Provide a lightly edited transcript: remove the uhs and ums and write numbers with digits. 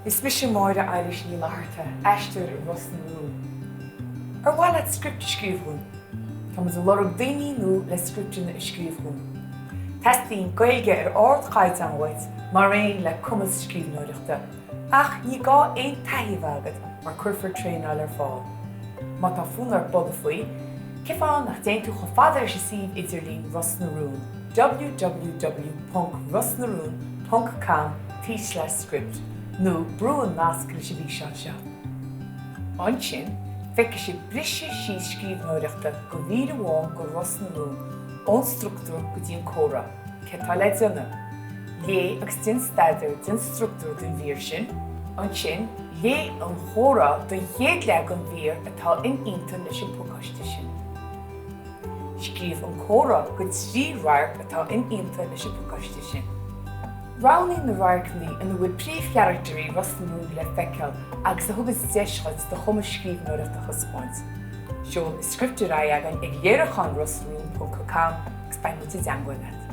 Is mise Máire Eilís Ní Fhlatharta, aisteoir i Ros na Rún. Ar mhaith leat script a scríobh dhúinn? Tá muid ag lorg daoine nua le scripteanna a scríobh dhúinn. Teastaíonn Gaeilge ar ardchaighdeán uait mar aon le cumas scríbhneoireachta, ach ní gá aon taithí a bheith agat mar cuirfear traenáil ar fáil. Má tá fonn ort bogadh faoi, cén fáth nach dtéann tú chomh fada leis an suíomh idirlín Ros na Rún, www.rosnarún.com t/script nó brú an nasc leis an bhfíseán seo. Ansin, feicfidh sibh briseadh síos scríbhneoireachta do mhír amháin de Ros na Rún, ón struchtúr go dtí an comhrá. Céard tá le déanamh? Léigh agus déan staidéar den struchtúr don mhír sin. Ansin, léigh an chomhrá don chéad leath den mhír atá inmhianta leis an bpacáiste sin. Scríobh an comhrá do thrí radharc atá inmhianta leis an bpacáiste sin. Roghnaigh na radharcanna ina bhfuil príomhcharachtarí Ros na Rún le feiceáil agus a thugann deis dhuit do chumas scríbhneoireachta a thaispeáint. Seol an script ar aghaidh againn ag léiriúchán rosnarún.com agus beidh muid i dteangmháil leat.